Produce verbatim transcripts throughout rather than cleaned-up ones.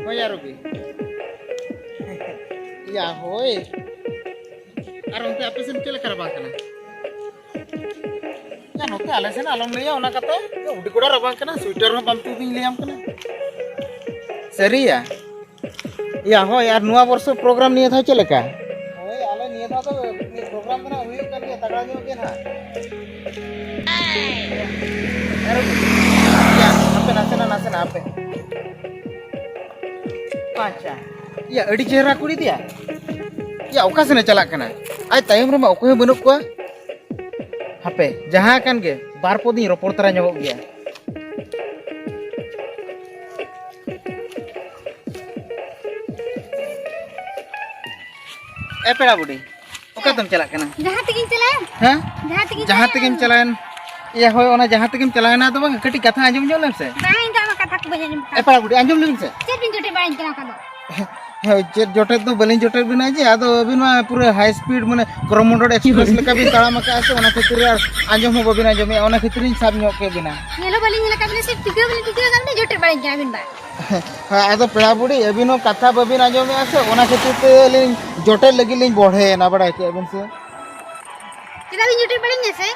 ᱦᱳᱭ, ᱟᱨᱚ ᱜᱮ᱾ ᱭᱟ, ᱦᱳᱭ᱾ ᱟᱨ ᱚᱱᱛᱮ ᱟᱯᱮ ᱥᱮᱱ ᱪᱮᱫ ᱞᱮᱠᱟ ᱨᱟᱵᱟᱝ ᱠᱟᱱᱟ? ᱭᱟ, ᱱᱚᱛᱮ ᱟᱞᱮ ᱥᱮᱱ ᱟᱞᱚᱢ ᱞᱟᱹᱭᱟ ᱚᱱᱟ ᱠᱟᱛᱷᱟ᱾ ᱭᱟ, ᱩᱰᱤ ᱠᱚᱲᱟ ᱨᱟᱵᱟᱝ ᱠᱟᱱᱟ, ᱥᱩᱭᱴᱟᱨ ᱦᱚᱸ ᱵᱟᱢ ᱛᱩᱫᱤᱧ ᱞᱟᱹᱭᱟᱢ ᱠᱟᱱᱟ᱾ ᱥᱟᱹᱨᱤᱭᱟ? ᱭᱟ, ᱦᱳᱭ, ᱟᱨ ᱱᱚᱣᱟ ᱵᱚᱨᱥᱚ ᱯᱨᱳᱜᱨᱟᱢ ᱱᱤᱭᱟᱹ ᱫᱷᱟᱣ ᱪᱮᱫ ᱞᱮᱠᱟ? ᱦᱳᱭ, ᱟᱞᱮ ᱱᱤᱭᱟᱹ ᱫᱷᱟᱣ ᱫᱚ ᱯᱨᱳᱜᱨᱟᱢ ᱫᱚ ᱱᱟᱜ ᱦᱩᱭᱩᱜ ᱠᱟᱱ ᱜᱮᱭᱟ, ᱛᱟᱜᱲᱟ ᱧᱚᱜ ᱜᱮ ᱱᱟᱜ᱾ ᱟᱨ ᱭᱟ, ᱦᱟᱯᱮ ᱱᱟᱥᱮᱱᱟᱜ, ᱱᱟᱥᱮᱱᱟᱜ ᱦᱟᱯᱮ᱾ ᱟᱪᱪᱷᱟ᱾ ᱭᱟ, ᱟᱹᱰᱤ ᱪᱮᱦᱨᱟ ᱠᱩᱲᱤ ᱫᱚᱭᱟ᱾ ᱭᱟ, ᱚᱠᱟ ᱥᱮᱱᱮ ᱪᱟᱞᱟᱜ ᱠᱟᱱᱟ? ᱟᱡ ᱛᱟᱭᱚᱢ ᱨᱮᱢᱟ ᱚᱠᱚᱭ ᱦᱚᱸ ᱵᱟᱹᱱᱩᱜ ᱠᱚᱣᱟ᱾ ᱦᱟᱯᱮ, ᱡᱟᱦᱟᱸ ᱠᱟᱱ ᱜᱮ, ᱵᱟᱨ ᱯᱚᱫᱤᱧ ᱨᱚᱯᱚᱲ ᱛᱟᱨᱟ ᱧᱚᱜᱚᱜ ᱜᱮᱭᱟ᱾ ᱮ ᱯᱮᱲᱟ ᱵᱩᱰᱷᱤ, ᱚᱠᱟ ᱛᱮᱢ ᱪᱟᱞᱟᱜ ᱠᱟᱱᱟ? ᱡᱟᱦᱟᱸ ᱛᱮᱜᱤᱧ ᱪᱟᱞᱟᱜᱼᱟ᱾ ᱦᱮᱸ? ᱡᱟᱦᱟᱸ ᱛᱮᱜᱤᱧ ᱡᱟᱦᱟᱸ ᱪᱟᱞᱟᱜᱼᱟ᱾ ᱛᱮᱜᱮᱢ ᱪᱟᱞᱟᱣᱮᱱ᱾ ᱤᱭᱟᱹ, ᱦᱳᱭ, ᱚᱱᱟ ᱡᱟᱦᱟᱸ ᱛᱮᱜᱮᱢ ᱪᱟᱞᱟᱣᱮᱱᱟ ᱫᱚ ᱵᱟᱝ, ᱠᱟᱹᱴᱤᱡ ᱠᱟᱛᱷᱟ ᱟᱸᱡᱚᱢ ᱧᱚᱜ ᱞᱮᱢ ᱥᱮ᱾ ᱵᱟᱝ, ᱤᱧ ᱫᱚ ᱟᱢᱟᱜ ᱠᱟᱛᱷᱟ ᱠᱚ ᱵᱟᱹᱧ ᱟᱸᱡᱚᱢ ᱮ ᱠᱟᱱᱟ᱾ ᱯᱮᱲᱟ ᱵᱩᱰᱷᱤ, ᱟᱸᱡᱚᱢ ᱞᱮᱢ ᱥᱮ᱾ ᱪᱮᱫ ᱵᱤᱱ ᱡᱚᱴᱮᱫ ᱵᱟᱲᱟᱧ ᱠᱟᱱᱟ ᱚᱱᱠᱟ ᱫᱚ? ᱦᱳᱭ, ᱪᱮᱫ ᱡᱚᱴᱮᱫ ᱫᱚ ᱵᱟᱹᱞᱤᱧ ᱡᱚᱴᱮᱫ ᱵᱤᱱᱟ ᱡᱮ, ᱟᱫᱚ ᱟᱹᱵᱤᱱ ᱢᱟ ᱯᱩᱨᱟᱹ ᱦᱟᱭ ᱥᱯᱤᱰ, ᱢᱟᱱᱮ, ᱠᱨᱚᱢᱚᱱᱰᱚᱞ ᱮᱠᱥᱯᱨᱮᱥ ᱞᱮᱠᱟ ᱵᱤᱱ ᱛᱟᱲᱟᱢ ᱟᱠᱟᱫᱼᱟ ᱥᱮ, ᱚᱱᱟ ᱠᱷᱟᱹᱛᱤᱨ ᱟᱨ ᱟᱸᱡᱚᱢ ᱦᱚᱸ ᱵᱟᱹᱵᱤᱱ ᱟᱸᱡᱚᱢᱮᱫᱼᱟ, ᱚᱱᱟ ᱠᱷᱟᱹᱛᱤᱨ ᱞᱤᱧ ᱥᱟᱵ ᱧᱚᱜ ᱠᱮᱫ ᱵᱤᱱᱟ᱾ ᱧᱮᱞ ᱦᱚᱸ ᱵᱟᱹᱞᱤᱧ ᱧᱮᱞ ᱟᱠᱟᱫ ᱵᱤᱱᱟ ᱥᱮ, ᱴᱷᱤᱠᱟᱹ ᱦᱚᱸ ᱵᱟᱹᱞᱤᱧ ᱴᱷᱤᱠᱟᱹ ᱟᱠᱟᱫ ᱵᱤᱱᱟ, ᱡᱚᱴᱮᱫ ᱵᱟᱲᱟᱧ ᱠᱟᱱᱟ ᱵᱤᱱ ᱵᱟ᱾ ᱦᱮᱸ, ᱟᱫᱚ ᱯᱮᱲᱟ ᱵᱩᱰᱷᱤ, ᱟᱹᱵᱤᱱ ᱦᱚᱸ ᱠᱟᱛᱷᱟ ᱵᱟᱹᱵᱤᱱ ᱟᱸᱡᱚᱢᱮᱫᱼᱟ ᱥᱮ, ᱚᱱᱟ ᱠᱷᱟᱹᱛᱤᱨ ᱛᱮ ᱟᱹᱞᱤᱧ ᱡᱚᱴᱮᱫ ᱞᱟᱹᱜᱤᱫ ᱞᱤᱧ ᱵᱚᱲᱦᱮᱭᱮᱱᱟ, ᱵᱟᱲᱟᱭ ᱠᱮᱫᱼᱟ ᱵᱤᱱ ᱥᱮ᱾ ᱪᱮᱫᱟᱜ ᱵᱤᱱ ᱡᱚᱴᱮᱫ ᱵᱟᱲᱟᱧᱟ ᱥᱮ?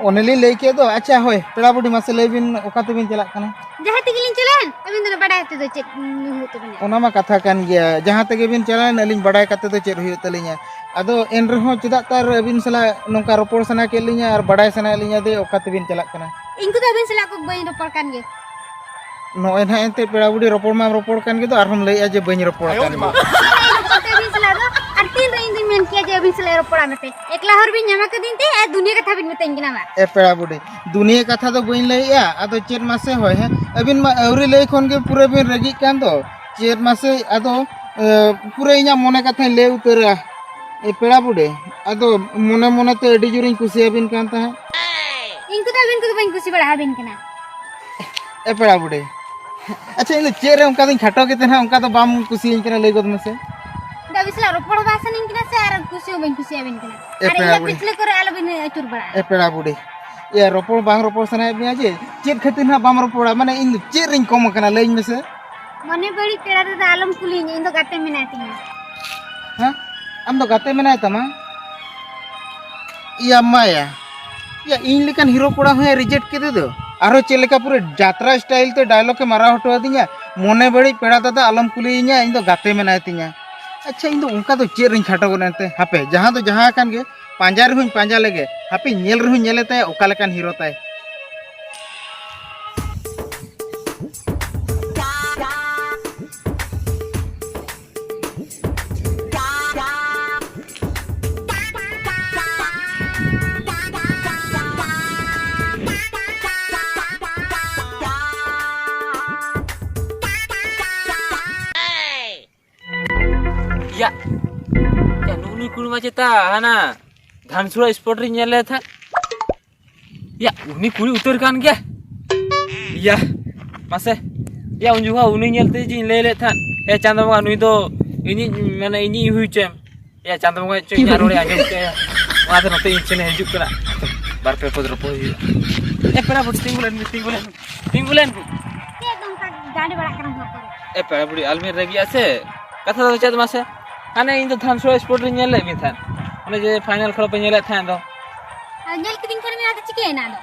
ᱚᱱᱮ ᱞᱤᱧ ᱞᱟᱹᱭ ᱠᱮᱫ ᱫᱚ᱾ ᱟᱪᱪᱷᱟ, ᱦᱳᱭ, ᱯᱮᱲᱟ ᱵᱩᱰᱷᱤ, ᱢᱟᱥᱮ ᱞᱟᱹᱭ ᱵᱤᱱ, ᱚᱠᱟ ᱛᱮᱵᱤᱱ ᱪᱟᱞᱟᱜ ᱠᱟᱱᱟ? ᱡᱟᱦᱟᱸ ᱛᱮᱜᱮ ᱞᱤᱧ ᱪᱟᱞᱟᱜᱼᱟ, ᱟᱹᱵᱤᱱ ᱫᱚ ᱵᱟᱰᱟᱭ ᱛᱮᱫᱚ ᱪᱮᱫ ᱦᱩᱭᱩᱜ ᱛᱟᱹᱵᱤᱱᱟ? ᱚᱱᱟ ᱢᱟ ᱠᱟᱛᱷᱟ ᱠᱟᱱ ᱜᱮᱭᱟ, ᱡᱟᱦᱟᱸ ᱛᱮᱜᱮ ᱵᱤᱱ ᱪᱟᱞᱟᱣᱮᱱ, ᱟᱹᱞᱤᱧ ᱵᱟᱰᱟᱭ ᱠᱟᱛᱮ ᱫᱚ ᱪᱮᱫ ᱦᱩᱭᱩᱜ ᱛᱟᱹᱞᱤᱧᱟ? ᱟᱫᱚ ᱮᱱ ᱨᱮᱦᱚᱸ ᱪᱮᱫᱟᱜ ᱛᱟᱨ ᱟᱹᱵᱤᱱ ᱥᱟᱞᱟᱜ ᱱᱚᱝᱠᱟ ᱨᱚᱯᱚᱲ ᱥᱟᱱᱟ ᱠᱮᱫ ᱞᱤᱧᱟ ᱟᱨ ᱵᱟᱰᱟᱭ ᱥᱟᱱᱟᱭᱮᱫ ᱞᱤᱧᱟ ᱡᱮ ᱚᱠᱟ ᱛᱮᱵᱤᱱ ᱪᱟᱞᱟᱜ ᱠᱟᱱᱟ? ᱤᱧ ᱠᱚᱫᱚ ᱟᱹᱵᱤᱱ ᱥᱟᱞᱟᱜ ᱠᱚ ᱵᱟᱹᱧ ᱨᱚᱯᱚᱲ ᱠᱟᱱ ᱜᱮ᱾ ᱱᱚᱜᱼᱚᱭ ᱱᱟᱦᱟᱜ ᱮᱱᱛᱮᱫ ᱯᱮᱲᱟ ᱵᱩᱰᱷᱤ, ᱨᱚᱯᱚᱲ ᱢᱟᱢ ᱨᱚᱯᱚᱲ ᱠᱟᱱ ᱜᱮ ᱫᱚ, ᱟᱨᱦᱚᱸᱢ ᱞᱟᱹᱭᱮᱫᱼᱟ ᱡᱮ ᱵᱟᱹᱧ ᱨᱚᱯᱚᱲ ᱠᱟᱱ ᱜᱮ᱾ ᱟᱹᱵᱤᱱ ᱥᱟᱞᱟᱜ ᱫᱚ ᱟᱨ ᱛᱤᱱ ᱨᱮ ᱤᱧ ᱫᱩᱧ ᱢᱮᱱ ᱠᱮᱭᱟ ᱡᱮ ᱟᱹᱵᱤᱱ ᱥᱟᱞᱟᱜ ᱨᱚᱯᱚᱲᱟ ᱢᱮᱱᱛᱮ? ᱮᱠᱞᱟ ᱦᱚᱲ ᱵᱤᱱ ᱧᱟᱢ ᱟᱠᱟᱫᱤᱧ ᱛᱮ ᱟᱨ ᱫᱩᱱᱤᱭᱟᱹ ᱠᱟᱛᱷᱟ ᱵᱤᱱ ᱢᱤᱛᱟᱹᱧ ᱠᱟᱱᱟ ᱵᱟ? ᱮ ᱯᱮᱲᱟ ᱵᱩᱰᱷᱤ, ᱫᱩᱱᱤᱭᱟᱹ ᱠᱟᱛᱷᱟ ᱫᱚ ᱵᱟᱹᱧ ᱞᱟᱹᱭᱮᱜᱼᱟ, ᱟᱫᱚ ᱪᱮᱫ ᱢᱟᱥᱮ ᱦᱳᱭ, ᱦᱮᱸ? ᱟᱹᱵᱤᱱ ᱢᱟ ᱟᱹᱣᱨᱤ ᱞᱟᱹᱭ ᱠᱷᱚᱱ ᱜᱮ ᱯᱩᱨᱟᱹ ᱵᱤᱱ ᱨᱟᱹᱜᱤᱜ ᱠᱟᱱ ᱫᱚ᱾ ᱪᱮᱫ ᱢᱟᱥᱮ ᱟᱫᱚ, ᱮ, ᱯᱩᱨᱟᱹ ᱤᱧᱟᱹᱜ ᱢᱚᱱᱮ ᱠᱟᱛᱷᱟᱧ ᱞᱟᱹᱭ ᱩᱛᱟᱹᱨᱟ᱾ ᱮ ᱯᱮᱲᱟ ᱵᱩᱰᱷᱤ, ᱟᱫᱚ ᱢᱚᱱᱮ ᱢᱚᱱᱮ ᱛᱮ ᱟᱹᱰᱤ ᱡᱳᱨᱤᱧ ᱠᱩᱥᱤᱭᱟᱵᱤᱱ ᱠᱟᱱ ᱛᱟᱦᱮᱸᱫ᱾ ᱤᱧ ᱠᱚᱫᱚ ᱟᱹᱵᱤᱱ ᱠᱚᱫᱚ ᱵᱟᱹᱧ ᱠᱩᱥᱤ ᱵᱟᱲᱟ ᱟᱹᱵᱤᱱ ᱠᱟᱱᱟ᱾ ᱮ ᱯᱮᱲᱟ ᱵᱩᱰᱷᱤ, ᱟᱪᱪᱷᱟ, ᱤᱧ ᱫᱚ ᱪᱮᱫ ᱨᱮ ᱚᱱᱠᱟ ᱫᱚᱧ ᱠᱷᱟᱴᱚ ᱜᱮᱛᱮ ᱱᱟᱦᱟᱜ ᱚᱱᱠᱟ ᱫᱚ ᱵᱟᱢ ᱠᱩᱥᱤᱭᱟᱹᱧ ᱠᱟᱱᱟ, ᱞᱟᱹᱭ ᱜᱚᱫ ᱢᱮᱥᱮ? ᱤᱧ ᱫᱚ ᱟᱹᱵᱤᱱ ᱥᱟᱞᱟᱜ ᱨᱚᱯᱚᱲ ᱦᱚᱸ ᱵᱟᱝ ᱥᱟᱱᱟᱧ ᱠᱟᱱᱟ ᱥᱮ ᱟᱨ ᱠᱩᱥᱤ ᱦᱚᱸ ᱵᱟᱹᱧ ᱠᱩᱥᱤᱭᱟᱵᱤᱱ ᱠᱟᱱᱟ᱾ ᱮ ᱟᱨ ᱯᱮᱲᱟ ᱤᱧᱟᱹᱜ ᱵᱩᱰᱷᱤ᱾ ᱯᱤᱪᱷᱞᱟᱹ ᱠᱚᱨᱮ ᱟᱞᱚᱵᱤᱱ ᱟᱹᱪᱩᱨ ᱵᱟᱲᱟᱜᱼᱟ᱾ ᱮ ᱯᱮᱲᱟ ᱵᱩᱰᱷᱤ, ᱤᱭᱟᱹ, ᱨᱚᱯᱚᱲ ᱵᱟᱝ ᱨᱚᱯᱚᱲ ᱥᱟᱱᱟᱭᱮᱫ ᱢᱮᱭᱟ ᱡᱮ, ᱪᱮᱫ ᱠᱷᱟᱹᱛᱤᱨ ᱱᱟᱦᱟᱜ ᱵᱟᱢ ᱨᱚᱯᱚᱲᱟ? ᱢᱟᱱᱮ, ᱤᱧ ᱫᱚ ᱪᱮᱫ ᱨᱤᱧ ᱠᱚᱢ ᱟᱠᱟᱱᱟ, ᱞᱟᱹᱭᱟᱹᱧ ᱢᱮᱥᱮ? ᱢᱚᱱᱮ ᱵᱟᱹᱲᱤᱡ ᱯᱮᱲᱟ ᱛᱮᱫᱚ ᱟᱞᱚᱢ ᱠᱩᱞᱤᱧᱟ, ᱤᱧ ᱫᱚ ᱜᱟᱛᱮ ᱢᱮᱱᱟᱭ ᱛᱤᱧᱟ᱾ ᱦᱮᱸ? ᱟᱢ ᱫᱚ ᱜᱟᱛᱮ ᱢᱮᱱᱟᱭ ᱛᱟᱢᱟ? ᱭᱟ ᱢᱟᱭᱟ, ᱭᱟ, ᱤᱧ ᱞᱮᱠᱟᱱ ᱦᱤᱨᱳ ᱠᱚᱲᱟ ᱦᱚᱸᱭ ᱨᱤᱡᱮᱠᱴ ᱠᱮᱫᱮ ᱫᱚ᱾ ᱟᱨᱦᱚᱸ ᱪᱮᱫ ᱞᱮᱠᱟ ᱯᱩᱨᱟᱹ ᱡᱟᱛᱨᱟ ᱥᱴᱟᱭᱤᱞ ᱛᱮ ᱰᱟᱭᱞᱚᱜ ᱮ ᱢᱟᱨᱟᱣ ᱦᱚᱴᱚ ᱟᱫᱤᱧᱟ, "ᱢᱚᱱᱮ ᱵᱟᱹᱲᱤᱡ ᱯᱮᱲᱟ ᱫᱟᱫᱟ ᱟᱞᱚᱢ ᱠᱩᱞᱤᱭᱤᱧᱟ, ᱤᱧ ᱫᱚ ᱜᱟᱛᱮ ᱢᱮᱱᱟᱭ ᱛᱤᱧᱟ᱾" ᱟᱪᱪᱷᱟ, ᱤᱧ ᱫᱚ ᱚᱱᱠᱟ ᱫᱚ ᱪᱮᱫ ᱨᱤᱧ ᱠᱷᱟᱴᱚ ᱜᱚᱫ ᱮᱱᱛᱮ? ᱦᱟᱯᱮ, ᱡᱟᱦᱟᱸ ᱫᱚ ᱡᱟᱦᱟᱸ ᱟᱠᱟᱱ ᱜᱮ, ᱯᱟᱸᱡᱟ ᱨᱮᱦᱚᱸᱧ ᱯᱟᱸᱡᱟ ᱞᱮᱜᱮ, ᱦᱟᱯᱮ, ᱧᱮᱞ ᱨᱮᱦᱚᱸᱧ ᱧᱮᱞᱮ ᱛᱟᱭᱟ ᱚᱠᱟ ᱞᱮᱠᱟᱱ ᱦᱤᱨᱳ ᱛᱟᱭ᱾ ᱭᱟ, ᱭᱟ, ᱱᱩᱜ ᱱᱩᱭ ᱠᱩᱲᱤ ᱢᱟ ᱪᱮᱛᱟ ᱦᱟᱱᱟ ᱫᱷᱟᱱᱥᱩᱲᱟ ᱥᱯᱚᱴ ᱨᱤᱧ ᱧᱮᱞ ᱞᱮᱫ ᱛᱟᱦᱮᱸᱫ᱾ ᱭᱟ, ᱩᱱᱤ ᱠᱩᱲᱤ ᱩᱛᱟᱹᱨ ᱠᱟᱱ ᱜᱮᱭᱟ᱾ ᱭᱟ, ᱢᱟᱥᱮ, ᱭᱟ, ᱩᱱ ᱡᱚᱠᱷᱚᱱ ᱩᱱᱤ ᱧᱮᱞ ᱛᱮ ᱡᱮᱧ ᱞᱟᱹᱭ ᱞᱮᱫ ᱛᱟᱦᱮᱸᱫ, "ᱮ ᱪᱟᱸᱫᱚ ᱵᱚᱸᱜᱟ, ᱱᱩᱭ ᱫᱚ ᱤᱧᱤᱡ, ᱢᱟᱱᱮ, ᱤᱧᱤᱡ ᱦᱩᱭ ᱦᱚᱪᱚᱭᱮᱢ᱾" ᱭᱟ, ᱪᱟᱸᱫᱚ ᱵᱚᱸᱜᱟ ᱪᱚ ᱤᱧᱟᱹᱜ ᱨᱚᱲᱮ ᱟᱸᱡᱚᱢ ᱠᱮᱫᱼᱟ᱾ ᱚᱱᱟᱛᱮ ᱱᱚᱛᱮ ᱤᱧ ᱴᱷᱮᱱᱮ ᱦᱤᱡᱩᱜ ᱠᱟᱱᱟ᱾ ᱵᱟᱨ ᱯᱮ ᱯᱚᱫ ᱨᱚᱯᱚᱲ ᱦᱩᱭᱩᱜᱼᱟ᱾ ᱮ ᱯᱮᱲᱟ ᱵᱩᱰᱷᱤ, ᱛᱤᱸᱜᱩ ᱞᱮᱱ ᱢᱮ, ᱛᱤᱸᱜᱩ ᱞᱮᱱ ᱢᱮ, ᱛᱤᱸᱜᱩ ᱞᱮᱱ ᱢᱮ᱾ ᱪᱮᱫ ᱫᱚ ᱚᱱᱠᱟ ᱜᱟᱸᱰᱮ ᱵᱟᱲᱟᱜ ᱠᱟᱱᱟᱢ ᱦᱚᱲ ᱠᱚᱨᱮ? ᱮ ᱯᱮᱲᱟ ᱵᱩᱰᱷᱤ, ᱟᱞᱚᱵᱤᱱ ᱨᱟᱹᱜᱤᱜᱼᱟ ᱥᱮ᱾ ᱠᱟᱛᱷᱟ ᱫᱚ ᱪᱮᱫ ᱢᱟᱥᱮ? ᱦᱟᱱᱮ ᱤᱧ ᱫᱚ ᱫᱷᱟᱱᱥᱩᱲᱟ ᱥᱯᱚᱴ ᱨᱤᱧ ᱧᱮᱞ ᱞᱮᱫ ᱢᱮ ᱛᱟᱦᱮᱸᱫ᱾ ᱚᱱᱮ ᱡᱮ ᱯᱷᱟᱭᱱᱟᱞ ᱠᱷᱮᱞ ᱯᱮ ᱧᱮᱞᱮᱫ ᱛᱟᱦᱮᱸᱫ ᱫᱚ᱾ ᱟᱨ ᱧᱮᱞ ᱠᱤᱫᱤᱧ ᱠᱷᱟᱱ ᱢᱮ, ᱟᱫᱚ ᱪᱤᱠᱟᱹᱭᱮᱱᱟ ᱟᱫᱚ?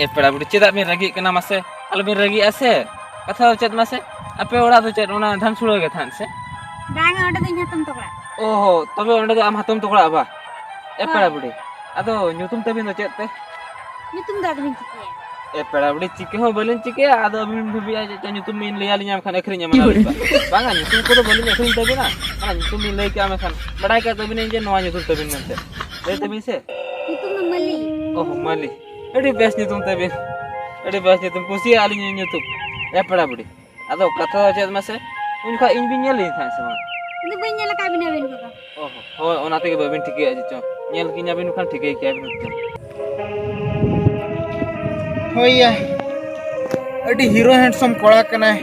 ᱮ ᱯᱮᱲᱟ ᱵᱩᱰᱷᱤ, ᱪᱮᱫᱟᱜ ᱵᱤᱱ ᱨᱟᱹᱜᱤᱜ ᱠᱟᱱᱟ ᱢᱟᱥᱮ? ᱟᱞᱚᱵᱤᱱ ᱨᱟᱹᱜᱤᱜᱼᱟ ᱥᱮ᱾ ᱠᱟᱛᱷᱟ ᱫᱚ ᱪᱮᱫ ᱢᱟᱥᱮ? ᱟᱯᱮ ᱚᱲᱟᱜ ᱫᱚ ᱪᱮᱫ ᱚᱱᱟ ᱫᱷᱟᱱᱥᱩᱲᱟ ᱜᱮ ᱛᱟᱦᱮᱸᱫ ᱥᱮ? ᱵᱟᱝᱟ, ᱚᱸᱰᱮ ᱫᱚ ᱤᱧ ᱦᱟᱛᱚᱢ ᱛᱟᱠᱚ ᱚᱲᱟᱜ᱾ ᱚ ᱦᱚ, ᱛᱚᱵᱮ ᱚᱸᱰᱮ ᱫᱚ ᱟᱢ ᱦᱟᱛᱚᱢ ᱛᱟᱠᱚ ᱚᱲᱟᱜ ᱵᱟ? ᱮ ᱯᱮᱲᱟ ᱦᱳᱭ᱾ ᱵᱩᱰᱷᱤ, ᱟᱫᱚ ᱧᱩᱛᱩᱢ ᱛᱟᱹᱵᱤᱱ ᱫᱚ ᱪᱮᱫ ᱛᱮ? ᱧᱩᱛᱩᱢ ᱫᱚ ᱟᱫᱚ ᱵᱤᱱ ᱪᱤᱠᱟᱹᱭᱟ? ᱮ ᱯᱮᱲᱟ ᱵᱩᱰᱷᱤ, ᱪᱤᱠᱟᱹ ᱦᱚᱸ ᱵᱟᱹᱞᱤᱧ ᱪᱤᱠᱟᱹᱭᱟ, ᱟᱫᱚ ᱟᱹᱵᱤᱱ ᱵᱤᱱ ᱵᱷᱟᱹᱵᱤᱭᱟ ᱡᱮ ᱧᱩᱛᱩᱢ ᱵᱤᱱ ᱞᱟᱹᱭ ᱟᱹᱞᱤᱧᱟ, ᱢᱮᱱᱠᱷᱟᱱ ᱟᱹᱠᱷᱨᱤᱧ ᱮᱢᱟᱱᱟᱵᱤᱱ ᱵᱟ? ᱵᱟᱝᱟ, ᱧᱩᱛᱩᱢ ᱠᱚᱫᱚ ᱵᱟᱹᱞᱤᱧ ᱟᱹᱠᱷᱨᱤᱧ ᱛᱟᱹᱵᱤᱱᱟ᱾ ᱚᱱᱟ ᱧᱩᱛᱩᱢ ᱵᱤᱱ ᱞᱟᱹᱭ ᱠᱮᱜᱼᱟ, ᱢᱮᱱᱠᱷᱟᱱ ᱵᱟᱲᱟᱭ ᱠᱟᱜ ᱛᱟᱹᱵᱤᱱᱟᱹᱧ ᱡᱮ ᱱᱚᱣᱟ ᱧᱩᱛᱩᱢ ᱛᱟᱹᱵᱤᱱ ᱢᱮᱱᱛᱮ᱾ ᱞᱟᱹᱭ ᱛᱟᱹᱵᱤᱱ ᱥᱮ? ᱧᱩᱛᱩᱢ ᱫᱚ ᱢᱟᱹᱞᱤ᱾ ᱚ, ᱢᱟᱹᱞᱤ᱾ ᱟᱹᱰᱤ ᱵᱮᱥ ᱧᱩᱛᱩᱢ ᱛᱟᱹᱵᱤᱱ᱾ ᱟᱹᱰᱤ ᱵᱮᱥ ᱧᱩᱛᱩᱢ, ᱠᱩᱥᱤᱭᱟᱜᱼᱟ ᱞᱤᱧ ᱧᱩᱛᱩᱢ᱾ ᱮ ᱯᱮᱲᱟ ᱵᱩᱰᱷᱤ, ᱟᱫᱚ ᱠᱟᱛᱷᱟ ᱫᱚ ᱪᱮᱫ ᱢᱟᱥᱮ? ᱩᱱ ᱡᱚᱠᱷᱟᱡ ᱤᱧ ᱵᱤᱱ ᱧᱮᱞ ᱞᱤᱧ ᱛᱟᱦᱮᱸᱫ ᱥᱮ ᱵᱟᱝ? ᱤᱧ ᱫᱚ ᱵᱟᱹᱧ ᱧᱮᱞ ᱟᱠᱟᱫ ᱵᱤᱱᱟ ᱟᱹᱵᱤᱱ ᱠᱚᱫᱚ᱾ ᱚ ᱦᱚᱸ, ᱦᱳᱭ, ᱚᱱᱟ ᱛᱮᱜᱮ ᱵᱟᱹᱵᱤᱱ ᱴᱷᱤᱠᱟᱹᱭᱟ ᱪᱮᱫ ᱪᱚᱝ᱾ ᱧᱮᱞ ᱠᱤᱧᱟᱵᱤᱱ ᱠᱷᱟᱱ ᱴᱷᱤᱠᱟᱹᱭ ᱠᱮᱭᱟᱵᱤᱱ ᱦᱩᱛᱠᱟᱹᱢ᱾ ᱦᱳᱭ ᱭᱟ, ᱟᱹᱰᱤ ᱦᱤᱨᱳ ᱦᱮᱱᱰᱥᱚᱢ ᱠᱚᱲᱟ ᱠᱟᱱᱟᱭ᱾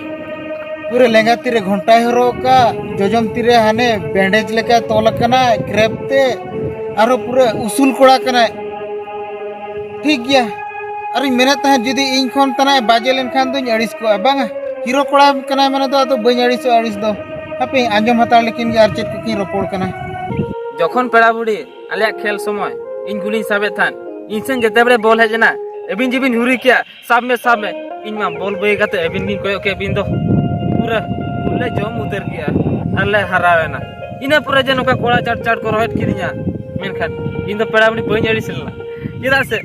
ᱯᱩᱨᱟᱹ ᱞᱮᱸᱜᱟ ᱛᱤᱨᱮ ᱜᱷᱚᱱᱴᱟᱭ ᱦᱚᱨᱚᱜ ᱟᱠᱟᱫ, ᱡᱚᱡᱚᱢ ᱛᱤᱨᱮ ᱦᱟᱱᱮ ᱵᱮᱱᱰᱮᱡᱽ ᱞᱮᱠᱟ ᱛᱚᱞ ᱟᱠᱟᱱᱟ ᱠᱨᱮᱯ ᱛᱮ, ᱟᱨᱦᱚᱸ ᱯᱩᱨᱟᱹ ᱩᱥᱩᱞ ᱠᱚᱲᱟ ᱠᱟᱱᱟᱭ᱾ ᱴᱷᱤᱠ ᱜᱮᱭᱟ, ᱟᱨᱤᱧ ᱢᱮᱱᱮᱫ ᱛᱟᱦᱮᱸᱫ, ᱡᱩᱫᱤ ᱤᱧ ᱠᱷᱚᱱ ᱛᱟᱱᱟᱜ ᱮ ᱵᱟᱡᱮ ᱞᱮᱱᱠᱷᱟᱱ ᱫᱚᱧ ᱟᱹᱲᱤᱥ ᱠᱚᱜᱼᱟ, ᱵᱟᱝᱟ? ᱦᱤᱨᱳ ᱠᱚᱲᱟ ᱠᱟᱱᱟᱭ ᱢᱟᱱᱮ ᱫᱚ ᱟᱫᱚ ᱵᱟᱹᱧ ᱟᱹᱲᱤᱥᱚᱜᱼᱟ, ᱟᱹᱲᱤᱥ ᱫᱚ᱾ ᱦᱟᱯᱮᱧ ᱟᱸᱡᱚᱢ ᱦᱟᱛᱟᱲ ᱞᱮᱠᱤᱱ ᱜᱮ ᱟᱨ ᱪᱮᱫ ᱠᱚᱠᱤᱱ ᱨᱚᱯᱚᱲ ᱠᱟᱱᱟ᱾ ᱡᱚᱠᱷᱚᱱ ᱯᱮᱲᱟ ᱵᱩᱰᱷᱤ ᱟᱞᱮᱭᱟᱜ ᱠᱷᱮᱞ ᱥᱚᱢᱚᱭ ᱤᱧ ᱜᱩᱞᱤᱧ ᱥᱟᱵᱮᱫ ᱛᱟᱦᱮᱸᱫ, ᱤᱧ ᱥᱮᱱ ᱡᱮᱛᱮ ᱵᱮᱲᱮ ᱵᱚᱞ ᱦᱮᱡ ᱮᱱᱟ, ᱟᱹᱵᱤᱱ ᱡᱮᱵᱤᱱ ᱦᱩᱨᱤ ᱠᱮᱜᱼᱟ, "ᱥᱟᱵ ᱢᱮ, ᱥᱟᱵ ᱢᱮ", ᱤᱧ ᱢᱟ ᱵᱚᱞ ᱵᱟᱹᱭ ᱠᱟᱛᱮ ᱟᱹᱵᱤᱱ ᱜᱤᱧ ᱠᱚᱭᱚᱜ ᱠᱮᱫ ᱵᱤᱱ ᱫᱚ᱾ ᱯᱩᱨᱟᱹ ᱞᱮ ᱡᱚᱢ ᱩᱛᱟᱹᱨ ᱠᱮᱜᱼᱟ ᱟᱨ ᱞᱮ ᱦᱟᱨᱟᱣ ᱮᱱᱟ᱾ ᱤᱱᱟᱹ ᱯᱚᱨᱮ ᱡᱮ ᱱᱚᱝᱠᱟ ᱠᱚᱲᱟ ᱪᱟᱴ ᱪᱟᱴ ᱠᱚ ᱨᱚᱦᱮᱫ ᱠᱤᱫᱤᱧᱟ, ᱢᱮᱱᱠᱷᱟᱱ ᱤᱧ ᱫᱚ ᱯᱮᱲᱟ ᱵᱩᱰᱷᱤ ᱵᱟᱹᱧ ᱟᱹᱲᱤᱥ ᱞᱮᱱᱟ᱾ ᱪᱮᱫᱟᱜ ᱥᱮ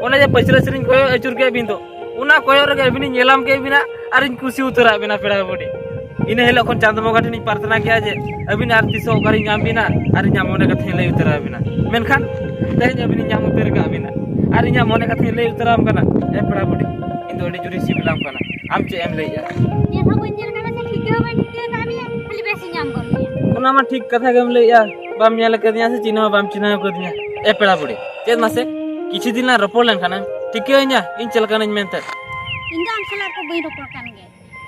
ᱚᱱᱮ ᱡᱮ ᱯᱟᱹᱪᱷᱞᱟᱹ ᱥᱮᱫ ᱤᱧ ᱠᱚᱭᱚᱜ ᱟᱹᱪᱩᱨ ᱠᱮᱫ ᱵᱤᱱ ᱫᱚ, ᱚᱱᱟ ᱠᱚᱭᱚᱜ ᱨᱮᱜᱮ ᱟᱹᱵᱤᱱᱤᱧ ᱧᱮᱞᱟᱢ ᱠᱮᱫ ᱵᱤᱱᱟ ᱟᱨᱤᱧ ᱠᱩᱥᱤ ᱩᱛᱟᱹᱨᱟᱜ ᱵᱤᱱᱟ ᱯᱮᱲᱟ ᱵᱩᱰᱷᱤ᱾ ᱤᱱᱟᱹ ᱦᱤᱞᱳᱜ ᱠᱷᱚᱱ ᱪᱟᱸᱫᱚ ᱵᱚᱸᱜᱟ ᱴᱷᱮᱱᱤᱧ ᱯᱨᱟᱨᱛᱷᱚᱱᱟ ᱠᱮᱜᱼᱟ ᱡᱮ ᱟᱹᱵᱤᱱ ᱟᱨ ᱛᱤᱥ ᱦᱚᱸ ᱚᱠᱟᱨᱤᱧ ᱧᱟᱢ ᱵᱤᱱᱟ ᱟᱨ ᱤᱧᱟᱹᱜ ᱢᱚᱱᱮ ᱠᱟᱛᱷᱟᱧ ᱞᱟᱹᱭ ᱩᱛᱟᱹᱨ ᱟᱹᱵᱤᱱᱟ᱾ ᱢᱮᱱᱠᱷᱟᱱ ᱛᱮᱦᱮᱧ ᱟᱹᱵᱤᱱᱤᱧ ᱧᱟᱢ ᱩᱛᱟᱹᱨ ᱟᱠᱟᱫ ᱵᱤᱱᱟ ᱟᱨ ᱤᱧᱟᱹᱜ ᱢᱚᱱᱮ ᱠᱟᱛᱷᱟᱧ ᱞᱟᱹᱭ ᱩᱛᱟᱹᱨᱟᱢ ᱠᱟᱱᱟ᱾ ᱮ ᱯᱮᱲᱟ ᱵᱩᱰᱷᱤ, ᱤᱧ ᱫᱚ ᱟᱹᱰᱤ ᱡᱳᱨᱤᱧ ᱥᱤᱵᱤᱞᱟᱢ ᱠᱟᱱᱟ᱾ ᱟᱢ ᱪᱮᱫ ᱮᱢ ᱞᱟᱹᱭᱮᱜᱼᱟ? ᱧᱮᱞ ᱦᱚᱸ ᱵᱟᱹᱧ ᱧᱮᱞ ᱠᱟᱫ ᱢᱮᱭᱟ ᱥᱮ ᱴᱷᱤᱠᱟᱹ ᱦᱚᱸ ᱵᱟᱹᱧ ᱴᱷᱤᱠᱟᱹ ᱠᱟᱫ ᱢᱮᱭᱟ, ᱠᱷᱟᱹᱞᱤ ᱵᱮᱥᱤᱧ ᱧᱟᱢ ᱜᱚᱫ ᱢᱮᱭᱟ᱾ ᱚᱱᱟ ᱢᱟ ᱴᱷᱤᱠ ᱠᱟᱛᱷᱟ ᱜᱮᱢ ᱞᱟᱹᱭᱮᱜᱼᱟ, ᱵᱟᱢ ᱧᱮᱞ ᱟᱠᱟᱫᱤᱧᱟ ᱥᱮ ᱪᱤᱱᱦᱟᱹ ᱦᱚᱸ ᱵᱟᱢ ᱪᱤᱱᱦᱟᱹᱣ ᱟᱠᱟᱫᱤᱧᱟ᱾ ᱮ ᱯᱮᱲᱟ ᱵᱩᱰᱷᱤ, ᱪᱮᱫ ᱢᱟᱥᱮ, ᱠᱤᱪᱷᱩ ᱫᱤᱱ ᱞᱟᱝ ᱨᱚᱯᱚᱲ ᱞᱮᱱᱠᱷᱟᱱᱮᱢ ᱴᱷᱤᱠᱟᱹᱭᱤᱧᱟ ᱤᱧ ᱪᱮᱫ ᱞᱮᱠᱟᱱᱟᱹᱧ ᱢᱮᱱᱛᱮ᱾ ᱤᱧ ᱫᱚ ᱟᱢ ᱥᱟᱞᱟᱜ ᱠᱚ ᱵᱟᱹᱧ ᱨᱚᱯᱚᱲ ᱠᱟᱱ ᱜᱮ᱾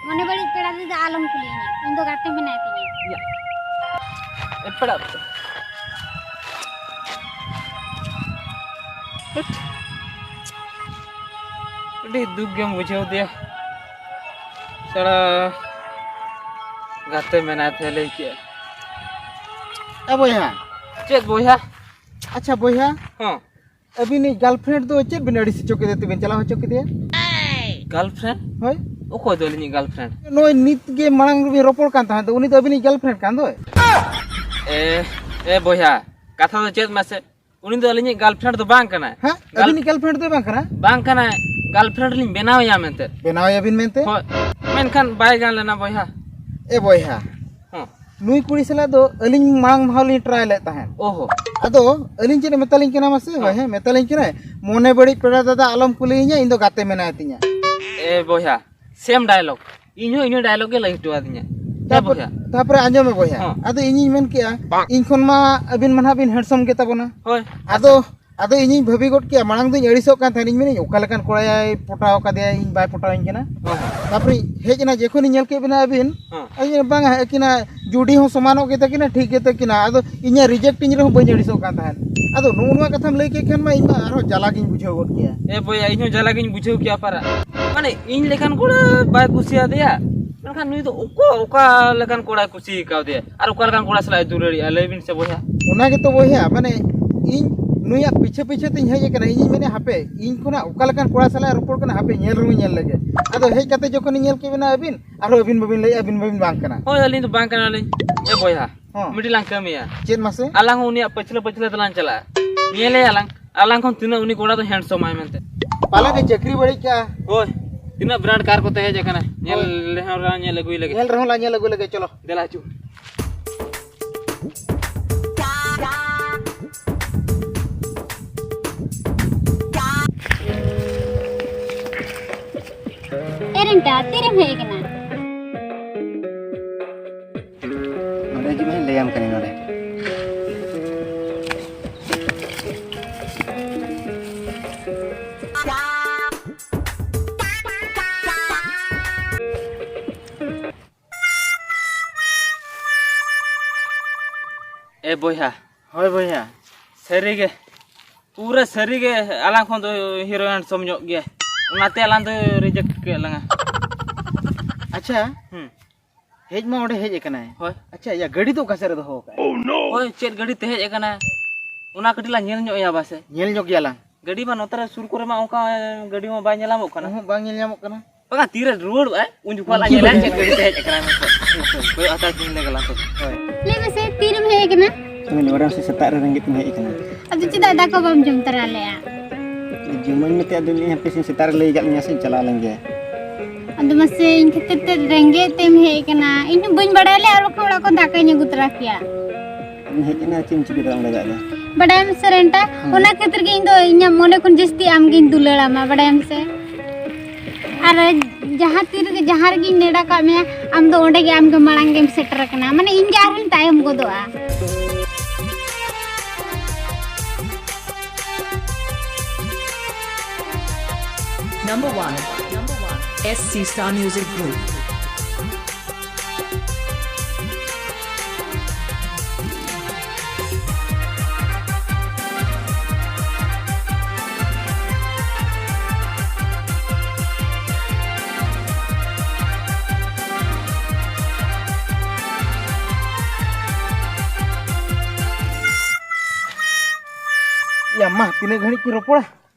ᱢᱚᱱᱮ ᱵᱟᱹᱲᱤᱡ ᱯᱮᱲᱟ ᱛᱮᱫᱚ ᱟᱞᱚᱢ ᱠᱩᱞᱤᱧᱟ, ᱤᱧ ᱫᱚ ᱜᱟᱛᱮ ᱢᱮᱱᱟᱭ ᱛᱤᱧᱟ᱾ ᱭᱟ᱾ ᱮ ᱯᱮᱲᱟ᱾ ᱦᱟᱹᱴ᱾ ᱟᱹᱰᱤ ᱫᱩᱠ ᱜᱮᱢ ᱵᱩᱡᱷᱟᱹᱣ ᱫᱮᱭᱟ᱾ ᱥᱟᱞᱟ ᱜᱟᱛᱮ ᱢᱮᱱᱟᱭ ᱛᱮ ᱞᱟᱹᱭ ᱠᱮᱜᱼᱟ᱾ ᱮ ᱵᱚᱭᱦᱟ᱾ ᱪᱮᱫ ᱵᱚᱭᱦᱟ? ᱟᱪᱪᱷᱟ ᱵᱚᱭᱦᱟ, ᱦᱚᱸ᱾ ᱟᱹᱵᱤᱱᱤᱡ girlfriend ᱫᱚ ᱪᱮᱫ ᱵᱤᱱ ᱟᱹᱲᱤᱥ ᱦᱚᱪᱚ ᱠᱮᱫᱮ ᱛᱮᱵᱤᱱ ᱪᱟᱞᱟᱣ ᱦᱚᱪᱚ ᱠᱮᱫᱮᱭᱟ? Girlfriend? ᱦᱳᱭ᱾ ᱚᱠᱚᱭ ᱫᱚ ᱟᱹᱞᱤᱧᱤᱡ girlfriend? ᱱᱚᱜᱼᱚᱭ ᱱᱤᱛ ᱜᱮ ᱢᱟᱲᱟᱝ ᱨᱮᱵᱤᱱ ᱨᱚᱯᱚᱲ ᱠᱟᱱ ᱛᱟᱦᱮᱸᱫ ᱫᱚ, ᱩᱱᱤ ᱫᱚ ᱟᱹᱵᱤᱱᱤᱡ girlfriend ᱠᱟᱱ ᱫᱚᱭ᱾ ᱮ, ᱮ ᱵᱚᱭᱦᱟ, ᱠᱟᱛᱷᱟ ᱫᱚ ᱪᱮᱫ ᱢᱟᱥᱮ? ᱩᱱᱤ ᱫᱚ ᱟᱹᱞᱤᱧᱤᱡ girlfriend ᱫᱚ ᱵᱟᱝ ᱠᱟᱱᱟᱭ᱾ ᱦᱮᱸ? Girl- ᱟᱹᱵᱤᱱᱤᱡ girlfriend ᱫᱚᱭ ᱵᱟᱝ ᱠᱟᱱᱟ? ᱵᱟᱝ ᱠᱟᱱᱟᱭ᱾ Girlfriend ᱞᱤᱧ ᱵᱮᱱᱟᱣᱮᱭᱟ ᱢᱮᱱᱛᱮ᱾ ᱵᱮᱱᱟᱣᱮᱭᱟ ᱵᱤᱱ ᱢᱮᱱᱛᱮ? ᱦᱳᱭ᱾ ᱢᱮᱱᱠᱷᱟᱱ ᱵᱟᱭ ᱜᱟᱱ ᱞᱮᱱᱟ ᱵᱚᱭᱦᱟ᱾ ᱮ ᱵᱚᱭᱦᱟ, ᱦᱚᱸ᱾ ᱱᱩᱭ ᱠᱩᱲᱤ ᱥᱟᱞᱟᱜ ᱫᱚ ᱟᱹᱞᱤᱧ ᱢᱟᱲᱟᱝ ᱫᱷᱟᱣ ᱞᱤᱧ try ᱞᱮᱫ ᱛᱟᱦᱮᱸᱫ᱾ ᱚᱦᱚ᱾ ᱟᱫᱚ ᱟᱹᱞᱤᱧ ᱪᱮᱫ ᱮ ᱢᱮᱛᱟᱞᱤᱧ ᱠᱟᱱᱟ ᱢᱟᱥᱮ? ᱦᱚᱸ᱾ ᱦᱳᱭ, ᱦᱮᱸ, ᱢᱮᱛᱟᱞᱤᱧ ᱠᱟᱱᱟᱭ, "ᱢᱚᱱᱮ ᱵᱟᱹᱲᱤᱡ ᱯᱮᱲᱟ ᱫᱟᱫᱟ ᱟᱞᱚᱢ ᱠᱩᱞᱤᱭᱤᱧᱟ, ᱤᱧ ᱫᱚ ᱜᱟᱛᱮ ᱢᱮᱱᱟᱭ ᱛᱤᱧᱟ᱾" ᱮ ᱵᱚᱭᱦᱟ, same dialogue᱾ ᱤᱧ ᱦᱚᱸ ᱤᱱᱟᱹ dialogue ᱜᱮ ᱞᱟᱹᱭ ᱦᱚᱴᱚ ᱟᱫᱤᱧᱟ᱾ ᱮ ᱛᱟᱯᱚᱨ, ᱵᱚᱭᱦᱟ᱾ ᱛᱟᱯᱚᱨᱮ ᱟᱸᱡᱚᱢ ᱢᱮ ᱵᱚᱭᱦᱟ᱾ ᱦᱚᱸ᱾ ᱟᱫᱚ ᱤᱧᱤᱧ ᱢᱮᱱ ᱠᱮᱜᱼᱟ, ᱵᱟᱝ᱾ ᱤᱧ ᱠᱷᱚᱱ ᱢᱟ ᱟᱹᱵᱤᱱ ᱢᱟ ᱱᱟᱦᱟᱜ ᱵᱤᱱ handsome ᱜᱮ ᱛᱟᱵᱚᱱᱟ᱾ ᱦᱳᱭ᱾ ᱟᱫᱚ, ᱟᱫᱚ ᱤᱧᱤᱧ ᱵᱷᱟᱹᱵᱤ ᱜᱚᱫ ᱠᱮᱜᱼᱟ, ᱢᱟᱲᱟᱝ ᱫᱚᱧ ᱟᱹᱲᱤᱥᱚᱜ ᱠᱟᱱ ᱛᱟᱦᱮᱸᱫ, ᱤᱧ ᱢᱮᱱᱮᱫ, "ᱚᱠᱟ ᱞᱮᱠᱟᱱ ᱠᱚᱲᱟᱭ ᱯᱚᱴᱟᱣ ᱠᱟᱫᱮᱭᱟ, ᱤᱧ ᱵᱟᱭ ᱯᱚᱴᱟᱣᱤᱧ ᱠᱟᱱᱟ?" ᱦᱚᱸ᱾ ᱛᱟᱯᱚᱨᱮ ᱦᱮᱡ ᱮᱱᱟ, ᱡᱚᱠᱷᱚᱱᱤᱧ ᱧᱮᱞ ᱠᱮᱫ ᱵᱤᱱᱟ ᱟᱹᱵᱤᱱ, ᱦᱚᱸ᱾ ᱟᱹᱞᱤᱧ, "ᱵᱟᱝᱟ, ᱟᱹᱠᱤᱱᱟᱜ ᱡᱩᱰᱤ ᱦᱚᱸ ᱥᱚᱢᱟᱱᱚᱜ ᱜᱮᱛᱟ ᱠᱤᱱᱟ, ᱴᱷᱤᱠ ᱜᱮᱛᱟ ᱠᱤᱱᱟ, ᱟᱫᱚ ᱤᱧᱟᱹᱜ reject ᱤᱧ ᱨᱮᱦᱚᱸ ᱵᱟᱹᱧ ᱟᱹᱲᱤᱥᱚᱜ ᱠᱟᱱ ᱛᱟᱦᱮᱸᱫ᱾ ᱟᱫᱚ ᱱᱚᱜᱼᱚ ᱱᱚᱣᱟ ᱠᱟᱛᱷᱟᱢ ᱞᱟᱹᱭ ᱠᱮᱫ ᱠᱷᱟᱱ ᱢᱟ ᱤᱧ ᱢᱟ ᱟᱨᱦᱚᱸ ᱡᱟᱞᱟ ᱜᱤᱧ ᱵᱩᱡᱷᱟᱹᱣ ᱜᱚᱫ ᱠᱮᱭᱟ᱾" ᱮ ᱵᱚᱭᱦᱟ, ᱤᱧ ᱦᱚᱸ ᱡᱟᱞᱟ ᱜᱤᱧ ᱵᱩᱡᱷᱟᱹᱣ ᱠᱮᱭᱟ ᱯᱟᱨᱟ᱾ ᱢᱟᱱᱮ ᱤᱧ ᱞᱮᱠᱟᱱ ᱠᱚᱲᱟ ᱵᱟᱭ ᱠᱩᱥᱤᱭᱟᱫᱮᱭᱟ, ᱢᱮᱱᱠᱷᱟᱱ ᱱᱩᱭ ᱫᱚ ᱚᱠᱟ, ᱚᱠᱟ ᱞᱮᱠᱟᱱ ᱠᱚᱲᱟᱭ ᱠᱩᱥᱤ ᱠᱟᱣᱫᱮᱭᱟ ᱟᱨ ᱚᱠᱟ ᱞᱮᱠᱟᱱ ᱠᱚᱲᱟ ᱥᱟᱞᱟᱜ ᱮ ᱫᱩᱞᱟᱹᱲᱤᱜᱼᱟ? ᱞᱟᱹᱭ ᱵᱤᱱ ᱥᱮ ᱵᱚᱭᱦᱟ᱾ ᱚᱱᱟ ᱜᱮᱛᱚ ᱵᱚᱭᱦᱟ, ᱢᱟᱱᱮ ᱤᱧ ᱱᱩᱭᱟᱜ ᱯᱤᱪᱷᱟᱹ ᱯᱤᱪᱷᱟᱹ ᱛᱤᱧ ᱦᱮᱡ ᱟᱠᱟᱱᱟ᱾ ᱤᱧᱤᱧ ᱢᱮᱱᱮᱫ, ᱦᱟᱯᱮ, ᱤᱧ ᱠᱷᱚᱱᱟᱜ ᱚᱠᱟ ᱞᱮᱠᱟᱱ ᱠᱚᱲᱟ ᱥᱟᱞᱟᱜ ᱮ ᱨᱚᱯᱚᱲ ᱠᱟᱱᱟ, ᱦᱟᱯᱮ ᱧᱮᱞ ᱨᱮᱦᱚᱸ ᱧᱮᱞ ᱞᱮᱜᱮ᱾ ᱟᱫᱚ ᱦᱮᱡ ᱠᱟᱛᱮ ᱡᱚᱠᱷᱚᱱᱤᱧ ᱧᱮᱞ ᱠᱮᱫ ᱵᱤᱱᱟ ᱟᱹᱵᱤᱱ, ᱟᱨᱦᱚᱸ ᱟᱹᱵᱤᱱ ᱵᱟᱹᱵᱤᱱ ᱞᱟᱹᱭᱮᱫᱼᱟ, ᱟᱹᱵᱤᱱ ᱵᱟᱹᱵᱤᱱ ᱵᱟᱝ ᱠᱟᱱᱟ᱾ ᱦᱳᱭ, ᱟᱹᱞᱤᱧ ᱫᱚ ᱵᱟᱝ ᱠᱟᱱᱟᱞᱤᱧ᱾ ᱮ ᱵᱚᱭᱦᱟ, ᱦᱚᱸ᱾ ᱢᱤᱫᱴᱤᱡ ᱞᱟᱝ ᱠᱟᱹᱢᱤᱭᱟ᱾ ᱪᱮᱫ ᱢᱟᱥᱮ? ᱟᱞᱟᱝ ᱦᱚᱸ ᱩᱱᱤᱭᱟᱜ ᱯᱟᱹᱪᱷᱞᱟᱹ ᱯᱟᱹᱪᱷᱞᱟᱹ ᱛᱮᱞᱟᱝ ᱪᱟᱞᱟᱜᱼᱟ᱾ ᱧᱮᱞᱮᱭᱟ ᱞᱟᱝ, ᱟᱞᱟᱝ ᱠᱷᱚᱱ ᱛᱤᱱᱟᱹᱜ ᱩᱱᱤ ᱠᱚᱲᱟ ᱫᱚ handsome ᱟᱭ ᱢᱮᱱᱛᱮ᱾ ᱯᱟᱞᱮ ᱜᱮ ᱪᱟᱹᱠᱨᱤ ᱵᱟᱹᱲᱤᱡ ᱠᱟᱜᱼᱟ᱾ ᱦᱳᱭ, ᱛᱤᱱᱟᱹᱜ brand car ᱠᱚᱛᱮ ᱦᱮᱡ ᱟᱠᱟᱱᱟ, ᱧᱮᱞ ᱦᱳᱭ᱾ ᱨᱮᱦᱚᱸ ᱞᱟᱝ ᱧᱮᱞ ᱟᱹᱜᱩᱭ ᱞᱮᱜᱮ᱾ ᱧᱮᱞ ᱨᱮᱦᱚᱸ ᱞᱟᱝ ᱧᱮᱞ ᱟᱹᱜᱩ ᱞᱮᱜᱮ, ᱪᱚᱞᱚ᱾ ᱫᱮᱞᱟ ᱦᱤᱡᱩᱜ᱾ ᱮ ᱨᱮᱱᱴᱟ, ᱛᱤᱨᱮᱢ ᱦᱮᱡ ᱟᱠᱟᱱᱟ? ᱱᱚᱰᱮ ᱦᱤᱡᱩᱜ ᱢᱮ, ᱞᱟᱹᱭᱟᱢ ᱠᱟᱹᱱᱟᱹᱧ ᱱᱚᱰᱮ᱾ ᱮ ᱵᱚᱭᱦᱟ᱾ ᱦᱳᱭ ᱵᱚᱭᱦᱟ᱾ ᱥᱟᱹᱨᱤᱜᱮ, ᱯᱩᱨᱟᱹ ᱥᱟᱹᱨᱤᱜᱮ ᱟᱞᱟᱝ ᱠᱷᱚᱱ ᱫᱚ hero handsome ᱧᱚᱜ ᱜᱮᱭᱟᱭ, ᱚᱱᱟᱛᱮ ᱟᱞᱟᱝ ᱫᱚ reject ᱠᱮᱫ ᱞᱟᱝᱟ᱾ ᱟᱪᱪᱷᱟ, ᱦᱩᱸ᱾ ᱦᱮᱡ ᱢᱟ ᱚᱸᱰᱮ ᱦᱮᱡ ᱟᱠᱟᱱᱟᱭ᱾ ᱦᱳᱭ᱾ ᱟᱪᱪᱷᱟ, ᱭᱟ, ᱜᱟᱹᱰᱤ ᱫᱚ ᱚᱠᱟ ᱥᱮᱫ ᱨᱮ ᱫᱚᱦᱚ ᱟᱠᱟᱫ? ᱦᱳᱭ, ᱪᱮᱫ ᱜᱟᱹᱰᱤ ᱛᱮ ᱦᱮᱡ ᱟᱠᱟᱱᱟᱭ, ᱚᱱᱟ ᱠᱟᱹᱴᱤᱡ ᱞᱟᱝ ᱧᱮᱞ ᱧᱚᱜ ᱮᱭᱟ ᱵᱟᱥᱮ᱾ ᱧᱮᱞ ᱧᱚᱜ ᱜᱮᱭᱟᱞᱟᱝ᱾ ᱜᱟᱹᱰᱤ ᱢᱟ ᱱᱚᱛᱮ ᱨᱮ ᱥᱩᱨ ᱠᱚᱨᱮ ᱢᱟ ᱚᱱᱠᱟ ᱜᱟᱹᱰᱤ ᱢᱟ ᱵᱟᱭ ᱧᱮᱞᱟᱢᱚᱜ ᱠᱟᱱᱟ᱾ ᱚᱦᱚᱸ, ᱵᱟᱝ ᱧᱮᱞ ᱧᱟᱢᱚᱜ ᱠᱟᱱᱟ᱾ ᱵᱟᱝᱟ, ᱛᱤᱨᱮ ᱨᱩᱣᱟᱹᱲᱚᱜ ᱟᱭ, ᱩᱱ ᱡᱚᱠᱷᱚᱱ ᱞᱟᱝ ᱧᱮᱞᱟ ᱪᱮᱫ ᱜᱟᱹᱰᱤ ᱛᱮ ᱦᱮᱡ ᱟᱠᱟᱱᱟᱭ ᱢᱮᱱᱛᱮ᱾ ᱠᱚᱭᱚᱜ ᱦᱟᱛᱟᱲ ᱠᱤᱱ ᱞᱮᱜᱮ ᱞᱟᱝ ᱛᱚᱵᱮ᱾ ᱦᱳᱭ᱾ ᱞᱟᱹᱭ ᱢᱮᱥᱮ, ᱛᱤᱨᱮᱢ ᱦᱮᱡ ᱟᱠᱟᱱᱟ? ᱱᱚᱜᱼᱚᱭ ᱵᱟᱰᱟᱭᱟᱢ ᱥᱮ, ᱥᱮᱛᱟᱜ ᱨᱮ ᱨᱮᱸᱜᱮᱡ ᱛᱮᱢ ᱦᱮᱡ ᱟᱠᱟᱱᱟ᱾ ᱟᱫᱚ ᱪᱮᱫᱟᱜ ᱫᱟᱠᱟ ᱵᱟᱢ ᱡᱚᱢ ᱛᱚᱨᱟ ᱞᱮᱜᱼᱟ? ᱡᱚᱢᱟᱹᱧ ᱢᱮᱛᱮ, ᱟᱫᱚ ᱞᱟᱹᱭᱟᱹᱧ ᱦᱟᱯᱮ ᱥᱮᱧ ᱥᱮᱛᱟᱜ ᱨᱮ ᱞᱟᱹᱭ ᱟᱠᱟᱫ ᱢᱮᱭᱟ ᱥᱮᱧ ᱪᱟᱞᱟᱣ ᱞᱮᱱ ᱜᱮ᱾ ᱟᱫᱚ ᱢᱟᱥᱮ, ᱤᱧ ᱠᱷᱟᱹᱛᱤᱨ ᱛᱮ ᱨᱮᱸᱜᱮᱡ ᱛᱮᱢ ᱦᱮᱡ ᱟᱠᱟᱱᱟ? ᱤᱧ ᱦᱚᱸ ᱵᱟᱹᱧ ᱵᱟᱲᱟᱭ ᱞᱮᱫᱼᱟ, ᱟᱨ ᱵᱟᱠᱷᱟᱱ ᱚᱲᱟᱜ ᱠᱷᱚᱱ ᱫᱟᱠᱟᱧ ᱟᱹᱜᱩ ᱛᱚᱨᱟ ᱠᱮᱭᱟ᱾ ᱟᱫᱚᱧ ᱦᱮᱡ ᱮᱱᱟ, ᱪᱮᱫ ᱮᱢ ᱪᱤᱠᱟᱹ ᱫᱟᱲᱮᱭᱟᱜᱼᱟ ᱚᱸᱰᱮ ᱫᱚ ᱟᱫᱚ? ᱵᱟᱰᱟᱭᱟᱢ ᱥᱮ ᱨᱮᱱᱴᱟ, ᱦᱮᱸ᱾ ᱚᱱᱟ ᱠᱷᱟᱹᱛᱤᱨ ᱜᱮ ᱤᱧ ᱫᱚ ᱤᱧᱟᱹᱜ ᱢᱚᱱᱮ ᱠᱷᱚᱱ ᱡᱟᱹᱥᱛᱤ ᱟᱢᱜᱤᱧ ᱫᱩᱞᱟᱹᱲᱟᱢᱟ, ᱵᱟᱰᱟᱭᱟᱢ ᱥᱮ? ᱟᱨ ᱡᱟᱦᱟᱸ ᱛᱤ ᱨᱮᱜᱮ, ᱡᱟᱦᱟᱸ ᱨᱮᱜᱮᱧ ᱱᱮᱰᱟ ᱠᱟᱜ ᱢᱮᱭᱟ, ᱟᱢ ᱫᱚ ᱚᱸᱰᱮ ᱜᱮ, ᱟᱢ ᱜᱮ ᱢᱟᱲᱟᱝ ᱜᱮᱢ ᱥᱮᱴᱮᱨ ᱟᱠᱟᱱᱟ, ᱢᱟᱱᱮ ᱤᱧ ᱜᱮ ᱟᱨᱦᱚᱸᱧ ᱛᱟᱭᱚᱢ ᱜᱚᱫᱚᱜᱼᱟ᱾ Number one, S C Star Music Group. ᱢᱟ, ᱛᱤᱱᱟᱹᱜ ᱜᱷᱟᱹᱲᱤᱡ ᱠᱤᱱ ᱨᱚᱯᱚᱲᱟ?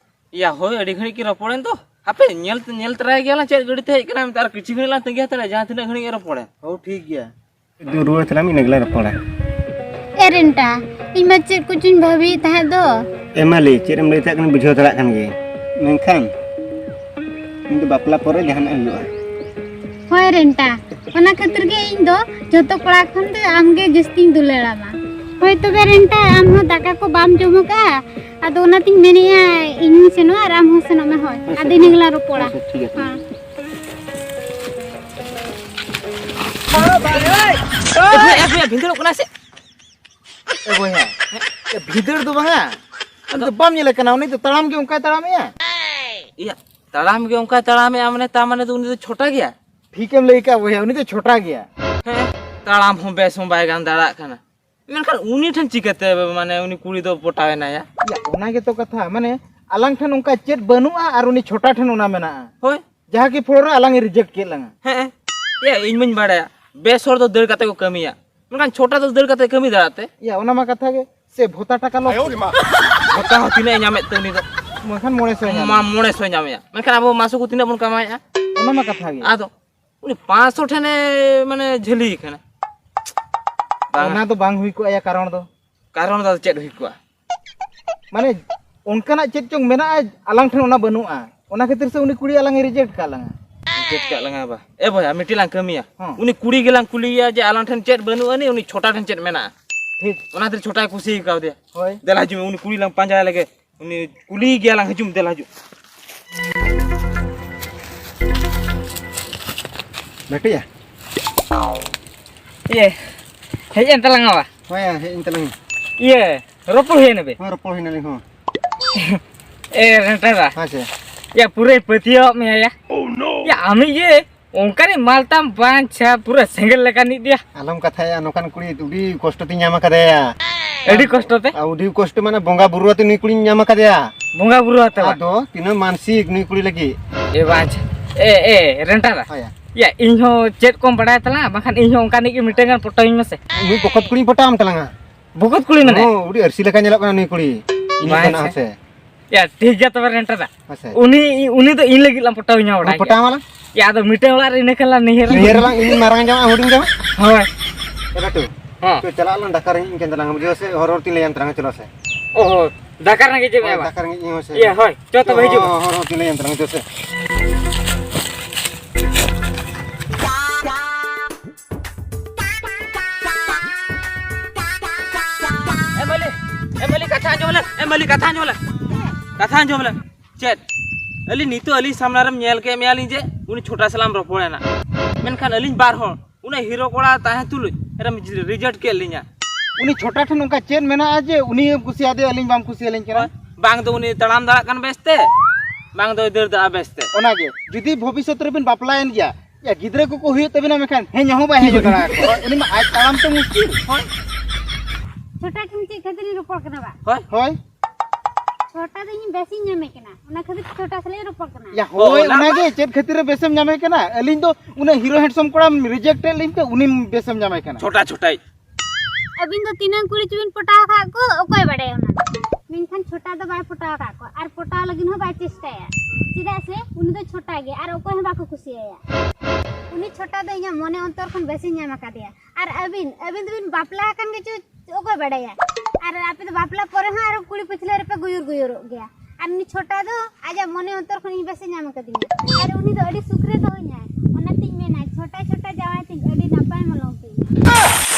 ᱭᱟ, ᱦᱳᱭ, ᱟᱹᱰᱤ ᱜᱷᱟᱹᱲᱤᱡ ᱠᱤᱱ ᱨᱚᱯᱚᱲᱮᱱ ᱫᱚ᱾ ᱦᱟᱯᱮ, ᱧᱮᱞ, ᱧᱮᱞ ᱛᱚᱨᱟᱭ ᱜᱮᱭᱟᱞᱟᱝ ᱪᱮᱫ ᱜᱟᱹᱰᱤ ᱛᱮ ᱦᱮᱡ ᱠᱟᱱᱟ ᱢᱮᱱᱛᱮ, ᱟᱨ ᱠᱤᱪᱷᱩ ᱜᱷᱟᱹᱲᱤᱡ ᱞᱟᱝ ᱛᱟᱺᱜᱤ ᱦᱟᱛᱟᱲᱟ, ᱡᱟᱦᱟᱸ ᱛᱤᱱᱟᱹᱜ ᱜᱷᱟᱹᱲᱤᱡ ᱮ ᱨᱚᱯᱚᱲᱟ᱾ ᱦᱳ, ᱴᱷᱤᱠ ᱜᱮᱭᱟ᱾ ᱫᱩ ᱨᱩᱣᱟᱹᱲ ᱛᱟᱞᱟᱝ ᱢᱮ, ᱤᱱᱟᱹ ᱜᱮᱞᱟᱝ ᱨᱚᱯᱚᱲᱟ᱾ ᱮ ᱨᱮᱱᱴᱟ, ᱤᱧ ᱢᱟ ᱪᱮᱫ ᱠᱚᱪᱚᱧ ᱵᱷᱟᱹᱵᱤᱭᱮᱫ ᱛᱟᱦᱮᱸᱫ ᱫᱚ᱾ ᱮ ᱢᱟᱹᱞᱤ, ᱪᱮᱫ ᱮᱢ ᱞᱟᱹᱭ ᱛᱟᱦᱮᱸᱫ ᱠᱟᱱᱟ ᱵᱩᱡᱷᱟᱹᱣ ᱫᱟᱲᱮᱭᱟᱜ ᱠᱟᱱ ᱜᱤᱭᱟᱹᱧ, ᱢᱮᱱᱠᱷᱟᱱ ᱤᱧ ᱫᱚ ᱵᱟᱯᱞᱟ ᱯᱚᱨᱮ ᱡᱟᱦᱟᱱᱟᱜ ᱦᱩᱭᱩᱜᱼᱟ᱾ ᱦᱳᱭ ᱨᱮᱱᱴᱟ, ᱚᱱᱟ ᱠᱷᱟᱹᱛᱤᱨ ᱜᱮ ᱤᱧ ᱫᱚ ᱡᱚᱛᱚ ᱠᱚᱲᱟ ᱠᱷᱚᱱ ᱫᱚ ᱟᱢ ᱜᱮ ᱡᱟᱹᱥᱛᱤᱧ ᱫᱩᱞᱟᱹᱲᱟᱢᱟ᱾ ᱦᱳᱭ ᱛᱚᱵᱮ ᱨᱮᱱᱴᱟ, ᱟᱢ ᱦᱚᱸ ᱫᱟᱠᱟ ᱠᱚ ᱵᱟᱢ ᱡᱚᱢ ᱟᱠᱟᱫᱼᱟ, ᱟᱫᱚ ᱚᱱᱟᱛᱤᱧ ᱢᱮᱱᱮᱫᱼᱟ ᱤᱧᱤᱧ ᱥᱮᱱᱚᱜᱼᱟ ᱟᱨ ᱟᱢ ᱦᱚᱸ ᱥᱮᱱᱚᱜ ᱢᱮ᱾ ᱦᱳᱭ, ᱦᱮᱸ, ᱟᱫᱚ ᱥᱮ, ᱤᱱᱟᱹ ᱜᱮᱞᱟᱝ ᱨᱚᱯᱚᱲᱟ᱾ ᱦᱮᱸ, ᱥᱮ, ᱴᱷᱤᱠ ᱟᱪᱷᱮ᱾ ᱦᱮᱸ᱾ ᱮ ᱵᱷᱤᱸᱫᱟᱹᱲᱚᱜ ᱠᱟᱱᱟ ᱥᱮ? ᱮ ᱵᱚᱭᱦᱟ, ᱮ ᱵᱷᱤᱸᱫᱟᱹᱲ ᱫᱚ ᱵᱟᱝᱟ, ᱩᱱᱤ ᱫᱚ ᱵᱟᱢ ᱧᱮᱞᱮ ᱠᱟᱱᱟ, ᱩᱱᱤ ᱫᱚ ᱛᱟᱲᱟᱢ ᱜᱮ ᱚᱱᱠᱟᱭ ᱛᱟᱲᱟᱢᱮᱜᱼᱟ᱾ ᱤᱭᱟᱹ, ᱛᱟᱲᱟᱢ ᱜᱮ ᱚᱱᱠᱟᱭ ᱛᱟᱲᱟᱢᱮᱜᱼᱟ, ᱢᱟᱱᱮ ᱛᱟᱨ ᱢᱟᱱᱮ ᱫᱚ ᱩᱱᱤ ᱫᱚ ᱪᱷᱳᱴᱟ ᱜᱮᱭᱟ? ᱴᱷᱤᱠᱮᱢ ᱞᱟᱹᱭ ᱠᱟᱜᱼᱟ ᱵᱚᱭᱦᱟ, ᱩᱱᱤ ᱫᱚ ᱪᱷᱳᱴᱟ ᱜᱮᱭᱟ᱾ ᱦᱮᱸ, ᱛᱟᱲᱟᱢ ᱦᱚᱸ ᱵᱮᱥ ᱦᱚᱸ ᱵᱟᱭ ᱜᱟᱱ ᱫᱟᱲᱮᱭᱟᱜ ᱠᱟᱱᱟ, ᱢᱮᱱᱠᱷᱟᱱ ᱩᱱᱤ ᱴᱷᱮᱱ ᱪᱤᱠᱟᱹᱛᱮ ᱢᱟᱱᱮ ᱩᱱᱤ ᱠᱩᱲᱤ ᱫᱚ ᱯᱚᱴᱟᱣ ᱮᱱᱟᱭᱟ? ᱤᱭᱟᱹ, ᱚᱱᱟ ᱜᱮᱛᱚ ᱠᱟᱛᱷᱟ, ᱢᱟᱱᱮ ᱟᱞᱟᱝ ᱴᱷᱮᱱ ᱚᱱᱠᱟ ᱪᱮᱫ ᱵᱟᱹᱱᱩᱜᱼᱟ ᱟᱨ ᱩᱱᱤ ᱪᱷᱳᱴᱟ ᱴᱷᱮᱱ ᱚᱱᱟ ᱢᱮᱱᱟᱜᱼᱟ᱾ ᱦᱳᱭ᱾ ᱡᱟᱦᱟᱸ ᱠᱤ ᱯᱷᱚᱞ ᱨᱮ ᱟᱞᱟᱝ ᱮ reject ᱠᱮᱫ ᱞᱟᱝᱟ᱾ ᱦᱮᱸ, ᱮ, ᱤᱧ ᱢᱟᱧ ᱵᱟᱲᱟᱭᱟ, ᱵᱮᱥ ᱦᱚᱲ ᱫᱚ ᱫᱟᱹᱲ ᱠᱟᱛᱮ ᱠᱚ ᱠᱟᱹᱢᱤᱭᱟ, ᱢᱮᱱᱠᱷᱟᱱ ᱪᱷᱳᱴᱟ ᱫᱚ ᱫᱟᱹᱲ ᱠᱟᱛᱮ ᱠᱟᱹᱢᱤ ᱫᱟᱲᱮᱭᱟᱜ ᱛᱮ? ᱤᱭᱟᱹ, ᱚᱱᱟ ᱢᱟ ᱠᱟᱛᱷᱟ ᱜᱮ᱾ ᱥᱮ ᱵᱷᱚᱛᱟ ᱴᱟᱠᱟ ᱞᱚ᱾ ᱵᱷᱚᱛᱟ ᱦᱚᱸ ᱛᱤᱱᱟᱹᱜ ᱮ ᱧᱟᱢᱮᱫ ᱛᱮ ᱩᱱᱤ ᱫᱚ? ᱵᱟᱝᱠᱷᱟᱱ ᱢᱚᱬᱮ ᱥᱚ ᱧᱟᱢᱟ᱾ ᱢᱟ ᱢᱚᱬᱮ ᱥᱚᱭ ᱧᱟᱢᱮᱜᱼᱟ, ᱢᱮᱱᱠᱷᱟᱱ ᱟᱵᱚ ᱢᱟᱥᱩᱠ ᱛᱤᱱᱟᱹᱜ ᱵᱚᱱ ᱠᱟᱢᱟᱣᱮᱜᱼᱟ? ᱚᱱᱟ ᱢᱟ ᱠᱟᱛᱷᱟ ᱜᱮ᱾ ᱟᱫᱚ ᱩᱱᱤ ᱯᱟᱸᱪᱥᱚ ᱴᱷᱮᱱᱮ ᱢᱟᱱᱮ ᱡᱷᱟᱹᱞᱤ ᱠᱟᱱᱟ᱾ ᱵᱟᱝ᱾ ᱚᱱᱟ ᱫᱚ ᱵᱟᱝ ᱦᱩᱭ ᱠᱚᱜᱼᱟ, ᱭᱟ, ᱠᱟᱨᱚᱱ ᱫᱚ? ᱠᱟᱨᱚᱱ ᱫᱚ ᱪᱮᱫ ᱦᱩᱭ ᱠᱚᱜᱼᱟ? ᱢᱟᱱᱮ ᱚᱱᱠᱟᱱᱟᱜ ᱪᱮᱫ ᱪᱚᱝ ᱢᱮᱱᱟᱜᱼᱟ, ᱟᱞᱟᱝ ᱴᱷᱮᱱ ᱚᱱᱟ ᱵᱟᱹᱱᱩᱜᱼᱟ, ᱚᱱᱟ ᱠᱷᱟᱹᱛᱤᱨ ᱥᱮ ᱩᱱᱤ ᱠᱩᱲᱤ ᱟᱞᱟᱝ ᱮ reject ᱠᱟᱜ ᱞᱟᱝᱟ᱾ Reject ᱠᱟᱜ ᱞᱟᱝᱟ ᱵᱟ? ᱮ ᱵᱚᱭᱦᱟ, ᱢᱤᱫᱴᱤᱡ ᱞᱟᱝ ᱠᱟᱹᱢᱤᱭᱟ᱾ ᱦᱚᱸ᱾ ᱩᱱᱤ ᱠᱩᱲᱤ ᱜᱮᱞᱟᱝ ᱠᱩᱞᱤᱭᱮᱭᱟ ᱡᱮ ᱟᱞᱟᱝ ᱴᱷᱮᱱ ᱪᱮᱫ ᱵᱟᱹᱱᱩᱜ ᱟᱹᱱᱤᱡ, ᱩᱱᱤ ᱪᱷᱳᱴᱟ ᱴᱷᱮᱱ ᱪᱮᱫ ᱢᱮᱱᱟᱜᱼᱟ᱾ ᱴᱷᱤᱠ᱾ ᱚᱱᱟ ᱠᱷᱟᱹᱛᱤᱨ ᱪᱷᱳᱴᱟᱭ ᱠᱩᱥᱤ ᱠᱟᱣᱫᱮᱭᱟ᱾ ᱦᱳᱭ᱾ ᱫᱮᱞᱟ ᱦᱤᱡᱩᱜ ᱢᱮ, ᱩᱱᱤ ᱠᱩᱲᱤ ᱞᱟᱝ ᱯᱟᱸᱡᱟᱭ ᱞᱮᱜᱮ᱾ ᱩᱱᱤ ᱠᱩᱞᱤ ᱜᱮᱭᱟᱞᱟᱝ, ᱦᱤᱡᱩᱜ ᱢᱮ, ᱫᱮᱞᱟ ᱦᱤᱡᱩᱜ᱾ ᱵᱷᱮᱴᱤᱭᱟ? ᱤᱭᱟᱹ, ᱦᱮᱡ ᱮᱱ ᱛᱟᱞᱟᱝᱟ ᱵᱟ? ᱦᱳᱭ, ᱦᱮᱡ ᱮᱱ ᱛᱟᱞᱟᱝ᱾ ᱤᱭᱟᱹ, ᱨᱚᱯᱚᱲ ᱦᱩᱭᱮᱱᱟ ᱵᱮ? ᱦᱳᱭ, ᱨᱚᱯᱚᱲ ᱦᱩᱭᱱᱟ ᱟᱹᱞᱤᱧ ᱦᱚᱸ᱾ ᱮ, ᱨᱮᱱᱴᱟ ᱫᱟ᱾ ᱦᱮᱸ ᱥᱮ᱾ ᱭᱟ, ᱯᱩᱨᱟᱹᱭ ᱯᱟᱹᱛᱭᱟᱹᱣᱟᱜ ᱢᱮᱭᱟ ᱭᱟ᱾ ᱭᱟ, ᱟᱢᱤᱡ ᱜᱮ ᱚᱱᱠᱟᱱᱤᱡ ᱢᱟᱞ ᱛᱟᱢ ᱵᱟᱧᱪᱷᱟ, ᱯᱩᱨᱟᱹ ᱥᱮᱸᱜᱮᱞ ᱞᱮᱠᱟᱱᱤᱡ ᱫᱮᱭᱟ᱾ ᱟᱞᱚᱢ ᱠᱟᱛᱷᱟᱭᱟ, ᱱᱚᱝᱠᱟᱱ ᱠᱩᱲᱤ ᱟᱹᱰᱤ ᱠᱚᱥᱴᱚ ᱛᱤᱧ ᱧᱟᱢ ᱟᱠᱟᱫᱮᱭᱟ᱾ ᱟᱹᱰᱤ ᱠᱚᱥᱴᱚ ᱛᱮ? ᱟᱹᱰᱤ ᱠᱚᱥᱴᱚ, ᱢᱟᱱᱮ ᱵᱚᱸᱜᱟ ᱵᱩᱨᱩ ᱟᱛᱮ ᱱᱩᱭ ᱠᱩᱲᱤᱧ ᱧᱟᱢ ᱟᱠᱟᱫᱮᱭᱟ᱾ ᱵᱚᱸᱜᱟ ᱵᱩᱨᱩ ᱟᱛᱮ ᱵᱟ? ᱟᱫᱚ ᱛᱤᱱᱟᱹᱜ ᱢᱟᱱᱥᱤᱠ ᱱᱩᱭ ᱠᱩᱲᱤ ᱞᱟᱹᱜᱤᱫ᱾ ᱮ ᱵᱟᱧᱪᱷᱟ, ᱮ, ᱮ, ᱨᱮᱱᱴᱟ ᱫᱟ᱾ ᱦᱳᱭ᱾ ᱭᱟ, ᱤᱧ ᱦᱚᱸ ᱪᱮᱫ ᱠᱚᱢ ᱵᱟᱲᱟᱭ ᱛᱟᱞᱟᱝᱟ, ᱵᱟᱝᱠᱷᱟᱱ ᱤᱧ ᱦᱚᱸ ᱚᱱᱠᱟᱱᱤᱡ ᱜᱮ ᱢᱤᱫᱴᱟᱝ ᱜᱟᱱ ᱯᱚᱴᱟᱣᱤᱧ ᱢᱮᱥᱮ᱾ ᱱᱩᱭ ᱵᱚᱠᱚᱛ ᱠᱩᱲᱤᱧ ᱯᱚᱴᱟᱣᱟᱢ ᱛᱟᱞᱟᱝᱟ᱾ ᱵᱚᱠᱚᱛ ᱠᱩᱲᱤ ᱢᱟᱱᱮ? ᱦᱚᱸ, ᱟᱹᱰᱤ ᱟᱹᱨᱥᱤ ᱞᱮᱠᱟ ᱧᱮᱞᱚᱜ ᱠᱟᱱᱟ ᱱᱩᱭ ᱠᱩᱲᱤ᱾ ᱤᱧ ᱵᱟᱝ ᱠᱟᱱᱟ ᱥᱮ᱾ ᱦᱮᱸ ᱥᱮ᱾ ᱭᱟ, ᱴᱷᱤᱠ ᱜᱮᱭᱟ ᱛᱚᱵᱮ, ᱨᱮᱱᱴᱟ ᱫᱟ᱾ ᱦᱮᱸ ᱥᱮ᱾ ᱩᱱᱤ, ᱩᱱᱤ ᱫᱚ ᱤᱧ ᱞᱟᱹᱜᱤᱫ ᱞᱟᱝ ᱯᱚᱴᱟᱣ ᱧᱚᱜ ᱵᱟᱲᱟᱭ ᱯᱚᱴᱟᱣ ᱜᱮᱭᱟ᱾ ᱢᱟᱞᱟᱝ᱾ ᱭᱟ, ᱟᱫᱚ ᱢᱤᱫᱴᱟᱝ ᱚᱲᱟᱜ ᱨᱮ ᱤᱱᱟᱹ ᱠᱷᱟᱱ ᱞᱟᱝ ᱱᱤᱦᱟᱹᱨ ᱱᱤᱦᱟᱹᱨ ᱞᱟᱝ᱾ ᱟᱞᱟᱝ, ᱤᱧ ᱢᱟᱨᱟᱝ ᱡᱟᱶᱟᱭ ᱦᱩᱰᱤᱧ ᱡᱟᱶᱟᱭ᱾ ᱦᱳᱭ᱾ ᱮ ᱞᱟᱹᱴᱩ, ᱦᱮᱸ᱾ ᱛᱚ ᱪᱟᱞᱟᱜ ᱟᱞᱟᱝ ᱰᱟᱠᱟ ᱨᱮᱸᱜᱮᱡ ᱤᱧ ᱠᱟᱱ ᱛᱟᱞᱟᱝᱟ, ᱵᱩᱡᱷᱟᱹᱣ ᱥᱮ? ᱦᱚᱨ ᱦᱚᱨ ᱛᱤᱧ ᱞᱟᱹᱭᱟᱢ ᱛᱟᱞᱟᱝᱟ, ᱪᱚᱞᱚ ᱥᱮ᱾ ᱚ ᱦᱚ, ᱰᱟᱠᱟ ᱨᱮᱸᱜᱮᱡ ᱮᱢ ᱦᱳᱭ, ᱮᱢᱟ? ᱰᱟᱠᱟ ᱨᱮᱸᱜᱮᱡ ᱤᱧ ᱦᱚᱸ ᱥᱮ᱾ ᱤᱭᱟᱹ, ᱦᱳᱭ, ᱪᱚ ᱛᱚᱵᱮ ᱦᱤᱡᱩᱜ ᱢᱮ᱾ ᱦᱚᱨ ᱦᱚᱨ ᱛᱤᱧ ᱞᱟᱹᱭᱟᱢ ᱛᱟᱞᱟᱝᱟ, ᱵᱩᱡᱷᱟᱹᱣ ᱥᱮ᱾ ᱮ ᱢᱟᱹᱞᱤ, ᱮ ᱢᱟᱹᱞᱤ, ᱠᱟᱛᱷᱟ ᱟᱸᱡᱚᱢ ᱞᱮ, ᱮ ᱢᱟᱹᱞᱤ, ᱠᱟᱛᱷᱟ ᱟᱸᱡᱚᱢ ᱞᱮ, ᱠᱟᱛᱷᱟ ᱟᱸᱡᱚᱢ ᱞᱮ᱾ ᱪᱮᱫ? ᱟᱹᱞᱤᱧ ᱱᱤᱛᱚᱜ ᱟᱹᱞᱤᱧ ᱥᱟᱢᱱᱟ ᱨᱮᱢ ᱧᱮᱞ ᱠᱮᱫ ᱢᱮᱭᱟᱞᱤᱧ ᱡᱮ ᱩᱱᱤ ᱪᱷᱳᱴᱟ ᱥᱟᱞᱟᱜ ᱮᱢ ᱨᱚᱯᱚᱲᱮᱱᱟ, ᱢᱮᱱᱠᱷᱟᱱ ᱟᱹᱞᱤᱧ ᱵᱟᱨ ᱦᱚᱲ ᱩᱱᱟᱹᱜ ᱦᱤᱨᱳ ᱠᱚᱲᱟ ᱛᱟᱦᱮᱸ ᱛᱩᱞᱩᱡ ᱮᱨᱮᱢ ᱨᱤᱡᱮᱠᱴ ᱠᱮᱫ ᱞᱤᱧᱟ᱾ ᱩᱱᱤ ᱪᱷᱳᱴᱟ ᱴᱷᱮᱱ ᱚᱱᱠᱟ ᱪᱮᱫ ᱢᱮᱱᱟᱜᱼᱟ ᱡᱮ ᱩᱱᱤ ᱠᱩᱥᱤᱭᱟᱫᱮᱭᱟ, ᱟᱹᱞᱤᱧ ᱵᱟᱢ ᱠᱩᱥᱤᱭᱟᱹᱞᱤᱧ ᱠᱟᱱᱟ? ᱦᱳᱭ, ᱵᱟᱝ ᱫᱚ ᱩᱱᱤ ᱛᱟᱲᱟᱢ ᱫᱟᱲᱮᱭᱟᱜ ᱠᱟᱱ ᱵᱮᱥᱛᱮ, ᱵᱟᱝ ᱫᱚᱭ ᱫᱟᱹᱲ ᱫᱟᱲᱮᱭᱟᱜᱼᱟ ᱵᱮᱥᱛᱮ᱾ ᱚᱱᱟᱜᱮ, ᱡᱩᱫᱤ ᱵᱷᱚᱵᱤᱥᱥᱚᱛ ᱨᱮᱵᱤᱱ ᱵᱟᱯᱞᱟᱭᱮᱱ ᱜᱮᱭᱟ, ᱭᱟ, ᱜᱤᱫᱽᱨᱟᱹ ᱠᱚᱠᱚ ᱦᱩᱭᱩᱜ ᱛᱟᱵᱤᱱᱟ, ᱢᱮᱱᱠᱷᱟᱱ ᱦᱮᱸ ᱧᱚᱦᱚᱸ ᱵᱟᱭ ᱦᱮᱡ ᱫᱟᱲᱮ ᱟᱠᱚᱣᱟ᱾ ᱩᱱᱤ ᱢᱟ ᱟᱡ ᱛᱟᱲᱟᱢ ᱛᱮ ᱢᱩᱥᱠᱤᱞ᱾ ᱦᱳᱭ᱾ ᱪᱷᱳᱴᱟ ᱴᱷᱮᱱ ᱪᱮᱫ ᱠᱷᱟᱹᱛᱤᱨ ᱤᱧ ᱨᱚᱯᱚᱲ ᱠᱟᱱᱟ ᱵᱟ? ᱦᱳᱭ᱾ ᱦᱳᱭ᱾ ᱪᱷᱳᱴᱟ ᱫᱚ ᱤᱧ ᱵᱮᱥᱤᱧ ᱧᱟᱢᱮ ᱠᱟᱱᱟ, ᱚᱱᱟ ᱠᱷᱟᱹᱛᱤᱨ ᱪᱷᱳᱴᱟ ᱥᱟᱞᱟᱜ ᱤᱧ ᱨᱚᱯᱚᱲ ᱠᱟᱱᱟ᱾ ᱭᱟ, ᱦᱳᱭ, ᱚ, ᱚᱱᱟ ᱚᱱᱟ ᱜᱮ, ᱪᱮᱫ ᱠᱷᱟᱹᱛᱤᱨ ᱨᱮ ᱵᱮᱥᱮᱢ ᱧᱟᱢᱮ ᱠᱟᱱᱟ? ᱟᱹᱞᱤᱧ ᱫᱚ ᱩᱱᱟᱹᱜ ᱦᱤᱨᱳ ᱦᱮᱱᱰᱥᱚᱢ ᱠᱚᱲᱟᱢ ᱨᱤᱡᱮᱠᱴ ᱮᱫ ᱞᱤᱧ ᱛᱮ ᱩᱱᱤ ᱵᱮᱥᱮᱢ ᱧᱟᱢᱮ ᱠᱟᱱᱟ᱾ ᱪᱷᱳᱴᱟ, ᱪᱷᱳᱴᱟᱭ᱾ ᱟᱹᱵᱤᱱ ᱫᱚ ᱛᱤᱱᱟᱹᱝ ᱠᱩᱲᱤ ᱪᱚᱵᱤᱱ ᱯᱚᱴᱟᱣ ᱟᱠᱟᱫ ᱠᱚ, ᱚᱠᱚᱭ ᱵᱟᱰᱟᱭᱟ ᱚᱱᱟ ᱫᱚ? ᱢᱮᱱᱠᱷᱟᱱ ᱪᱷᱳᱴᱟ ᱫᱚ ᱵᱟᱭ ᱯᱚᱴᱟᱣ ᱟᱠᱟᱫ ᱠᱚᱣᱟ ᱟᱨ ᱯᱚᱴᱟᱣ ᱞᱟᱹᱜᱤᱫ ᱦᱚᱸ ᱵᱟᱭ ᱪᱮᱥᱴᱟᱭᱟ, ᱪᱮᱫᱟᱜ ᱥᱮ ᱩᱱᱤ ᱫᱚ ᱪᱷᱳᱴᱟ ᱜᱮ ᱟᱨ ᱚᱠᱚᱭ ᱦᱚᱸ ᱵᱟᱠᱚ ᱠᱩᱥᱤᱭᱟᱭᱟ᱾ ᱩᱱᱤ ᱪᱷᱳᱴᱟ ᱫᱚ ᱤᱧᱟᱹᱜ ᱢᱚᱱᱮ ᱚᱱᱛᱚᱨ ᱠᱷᱚᱱ ᱵᱮᱥᱤᱧ ᱧᱟᱢ ᱟᱠᱟᱫᱮᱭᱟ᱾ ᱟᱨ ᱟᱹᱵᱤᱱ, ᱟᱹᱵᱤᱱ ᱫᱚᱵᱤᱱ ᱵᱟᱯᱞᱟ ᱟᱠᱟᱱ ᱜᱮᱪᱚ, ᱚᱠᱚᱭ ᱵᱟᱰᱟᱭᱟ? ᱟᱨ ᱟᱯᱮ ᱫᱚ ᱵᱟᱯᱞᱟ ᱯᱚᱨᱮ ᱦᱚᱸ ᱟᱨᱚ ᱠᱩᱲᱤ ᱯᱟᱹᱪᱷᱞᱟᱹ ᱨᱮᱯᱮ ᱜᱩᱭᱩᱨ ᱜᱩᱭᱩᱨᱚᱜ ᱜᱮᱭᱟ᱾ ᱟᱨ ᱩᱱᱤ ᱪᱷᱳᱴᱟ ᱫᱚ ᱟᱡᱟᱜ ᱢᱚᱱᱮ ᱚᱱᱛᱚᱨ ᱠᱷᱚᱱ ᱤᱧ ᱵᱮᱥᱮ ᱧᱟᱢ ᱟᱠᱟᱫᱤᱧᱟ᱾ ᱟᱨ ᱩᱱᱤ ᱫᱚ ᱟᱹᱰᱤ ᱥᱩᱠ ᱨᱮ ᱫᱚᱦᱚᱧᱟᱭ᱾ ᱚᱱᱟᱛᱤᱧ ᱢᱮᱱᱟ, ᱪᱷᱳᱴᱟ ᱪᱷᱳᱴᱟ ᱡᱟᱶᱟᱭ ᱛᱤᱧ, ᱟᱹᱰᱤ ᱱᱟᱯᱟᱭ ᱢᱚᱞᱚᱝ ᱛᱤᱧ᱾